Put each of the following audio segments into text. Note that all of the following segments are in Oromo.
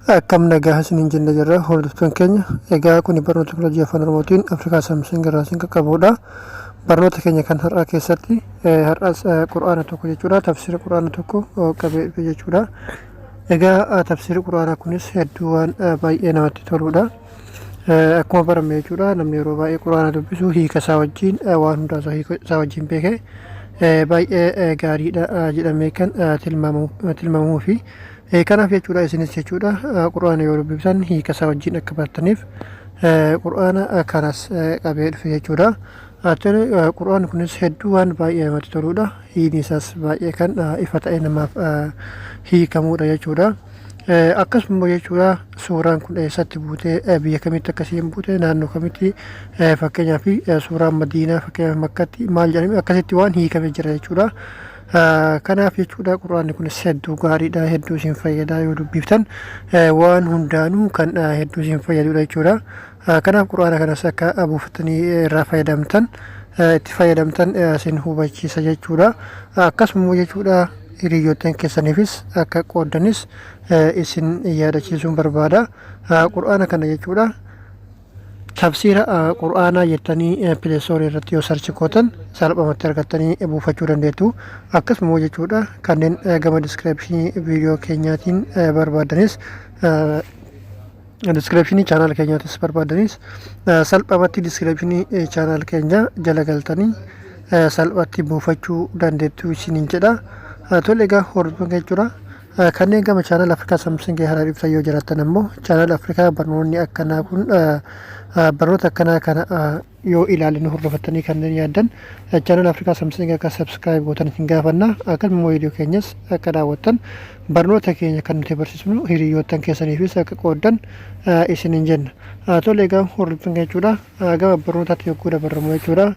Akkam nagaa isiniin jenna jirra hordoftoon keenya. Egaa kuni barnoota teekinooloojii afaan Oromootiin Afrikaa Samsung irraa isin qaqqabudha. Barnoota keenya kan har'aa keessatti har'as qur'aana tokko jechuudha. Tafsiira qur'aana tokko qabee dhufe jechuudha. Egaa tafsiirri qur'aanaa kunis hedduu waan baay'ee namatti toludha. Akkuma barame jechuudha, namni yeroo baay'ee qur'aana dubbisu hiika isaa wajjin, waan hundaa isaa hiika isaa wajjin beekee baay'ee gaariidha jedhamee kan tilmaamamuu fi kanaaf jechuudha, isinis jechuudha, qur'aana yoo dubbiftan hiika isaa wajjin akka bartaniif qur'aana kanas qabee dhufe jechuudha. Tole, qur'aanni kunis hedduu waan baay'ee namatti toludha. Hiikni isaas baay'ee kan ifa ta'e namaaf hiikamudha jechuudha. Akkasuma jechuudha, suuraan kun eessatti buutee, biyya kamitti akkasiin buute, naannoo kamitti, fakkeenyaaf suuraan Madiinaa, fakkeenyaaf Makkatti maal jedhame, akkasitti waan hiikame jira jechuudha. Kanaaf jechuudha, qur'aanni kunis hedduu gaariidha, hedduu isin fayyada. Yoo dubbiftan waan hundaanuu kan hedduu isin fayyadudha jechuudha. Kanaaf qur'aana kanas akka buufatanii irraa fayyadamtan, itti fayyadamtan isin hubachiisa jechuudha. Akkasuma jechuudha, hiriyoottan keessaniifis akka qooddanis isin yaadachiisuun barbaada. Qur'aana kana jechuudha, tafsiira qur'aanaa jettanii Play Store irratti yoo search gootan salphumatti argattanii buufachuu dandeettu. Akkasuma jechuudha, kanneen gama description viidiyoo keenyaatiin barbaadanis, description channel keenyaatis barbaadanis, salphumatti description channel keenya jala galtanii salphatti buufachuu dandeettu isiniin jedha. Tole, egaa hordoftoota jechuudha. Kanneen gama channel Afrikaa Samsung haaraa dhuftan yoo jiraattan ammoo, channel Afrikaa barnoonni akkanaa kun, barnoota akkanaa kana yoo ilaalanii hordofattanii kanneen yaaddan, channel Afrikaa Samsung akka subscribe gootan isin gaafanna. Akkasuma viidiyoo keenyas akka daawwattan, barnoota keenya kan nuti barsiisnu hiriyoottan keessaniifis akka qooddan isiniin jenna. Tole, egaa hordoftoota jechuudha, gama barnootaatti yogguu dabarramu jechuudha.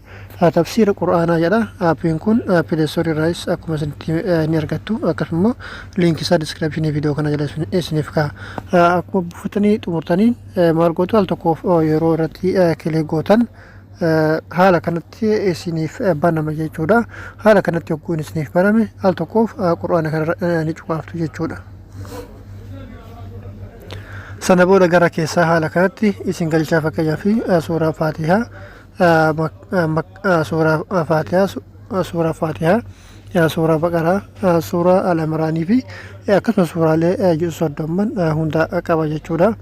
Tafsiira qur'aanaa jedha. Aappiin kun Play Store irraayis akkuma isinitti ni argattu. Akkasuma liinkii isaa description viidiyoo kana jala isiniif kaa'a. Akkuma buufatanii xumurtanii maal gootu? Al tokkoof yeroo irratti click gootan haala kanatti isiniif banama jechuudha. Haala kanatti yogguu isiniif baname al tokkoof qur'aana kana ni cuqaaftu jechuudha. Sana booda gara keessaa haala kanatti isin galchaa. Fakkeenyaaf suuraa Faatihaa, suuraa Faatihaa, suuraa Faatihaa, suuraa Baqaraa, suuraa Al-Imraanii fi akkasuma suuraalee 30n hunda qaba jechuudha.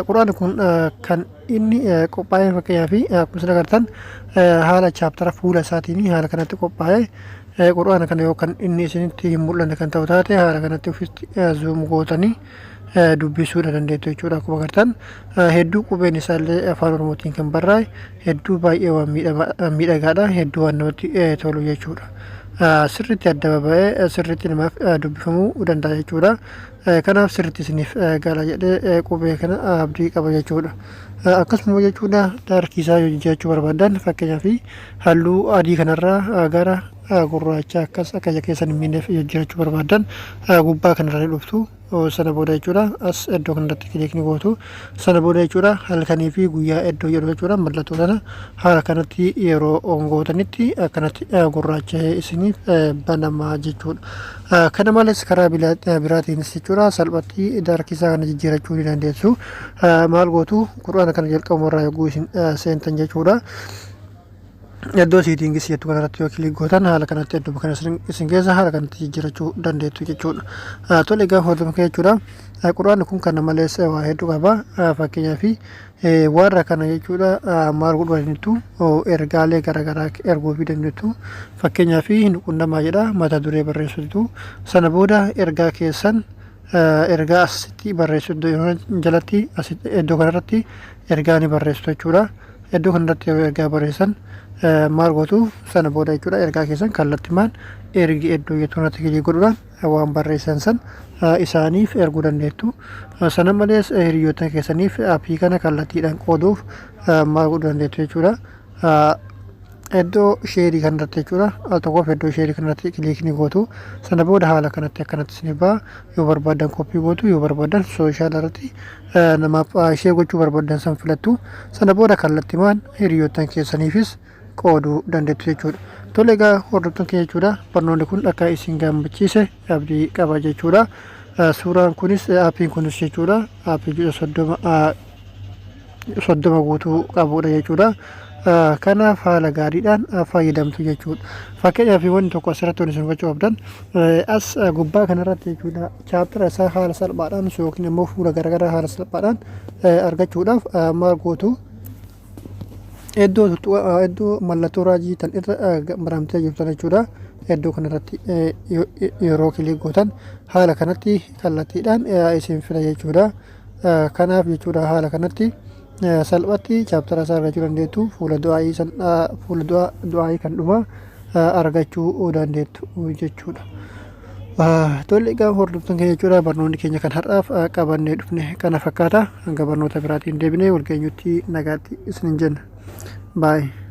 Quraanni kun kan inni qophaa'e, fakkeenyaaf akkuma isin agartan, haala chapter fuula isaatiin haala kanatti qophaa'e. Quraana kana yoo kan inni isinitti hin mul'anne kan ta'u taate, haala kanatti ofitti zoom gootanii dubbisuudha dandeettu jechuudha. Akkuma agartan hedduu qubeen isaallee afaan Oromootiin kan barraa'e hedduu baay'ee waan miidhagaadha, hedduu waan namatti tolu jechuudha. Sirriitti adda baba'ee sirriitti namaaf dubbifamuu danda'a jechuudha. Kanaaf sirriitti isiniif gala jedhee qubee kana abdii qaba jechuudha. Akkasuma jechuudha, dark isaa yoo jijjiirachuu barbaadan, fakkeenyaaf halluu adii kanarraa gara gurraacha akkas akka ija keessan hin miineef jijjiirachuu barbaadan, gubbaa kanarra ni dhuftu. Sana booda jechuudha, as iddoo kanarratti click ni gootu. Sana booda jechuudha, halkanii fi guyyaa iddoo jedhu jechuudha, mallattoo sana haala kanatti yeroo gootanitti akkanatti gurraacha'ee isiniif banamaa jechuudha. Kana malees karaa biraatiinis jechuudha, salphatti dark isaa kana jijjiirachuu ni dandeessu. Maal gootu? Qur'aana kana jalqabuma irraa yogguu isin seentan jechuudha, iddoo settings jettu kanarratti yoo click gootan haala kanatti iddoo kana isin keessa haala kanatti jijjiirachuu dandeettu jechuudha. Tole, egaa hordofaa jechuudha. Quraanni kun kana malees waa hedduu qaba. Fakkeenyaaf warra kana jechuudha, maal godhuu dandeettu? Ergaalee garaagaraa erguufii dandeettu. Fakkeenyaaf "Qunnamaa" jedha, mata duree barreessitu. Sana booda ergaa keessan ergaa asitti barreessu, iddoo jalatti iddoo kanarratti ergaa ni barreessitu jechuudha. Iddoo kanarratti yeroo ergaa barreessan maal gootu? Sana booda jechuudha, ergaa keessan kallattimaan ergi iddoo jettu kanatti click godhuudhaan waan barreessan san isaaniif erguu dandeettu. Sana malees hiriyoota keessaniif aappii kana kallattiidhaan qooduuf maal godhuu dandeettu jechuudha? Iddoo share kanarratti jechuudha, al tokkoof iddoo share kanarratti click ni gootu. Sana booda haala kanatti akkanatti isin ba'a. Yoo barbaadan copy gootu, yoo barbaadan social irratti namaaf share gochuu barbaadan san filattu. Sana booda kallattimaan hiriyoottan keessaniifis qooduu dandeettu jechuudha. Tole, egaa hordoftoota keenya jechuudha, barnoonni kun akka isin gammachiise abdii qaba jechuudha. Suuraan kunis, aappiin kunis jechuudha, aappii juuza 30 guutuu qabudha jechuudha. Kanaaf haala gaariidhaan fayyadamtu jechuudha. Fakkeenyaaf, wanni tokko asirratti wanti isin hubachuu qabdan as gubbaa kanarratti jechuudha, chaptera isaa haala salphaadhaan yookiin immoo fuula garaagaraa haala salphaadhaan argachuudhaaf maal gootu? Iddoo mallattoo raajii tan irra maramtee jirtan jechuudha. Iddoo kanarratti yeroo click gootan haala kanatti kallattiidhaan isin fida jechuudha. Kanaaf jechuudha, haala kanatti salphatti chaptera isaa argachuu dandeettu, fuula du'aayii san, fuula du'aayii kan dhumaa argachuu dandeettu jechuudha. Tole egaa, hordoftoota keenya jechuudha, barnoonni keenya kan har'aaf qabannee dhufne kana fakkaata. Hanga barnoota biraatiin deebinee wal geenyutti nagaatti isinin jenna. Baay'ee.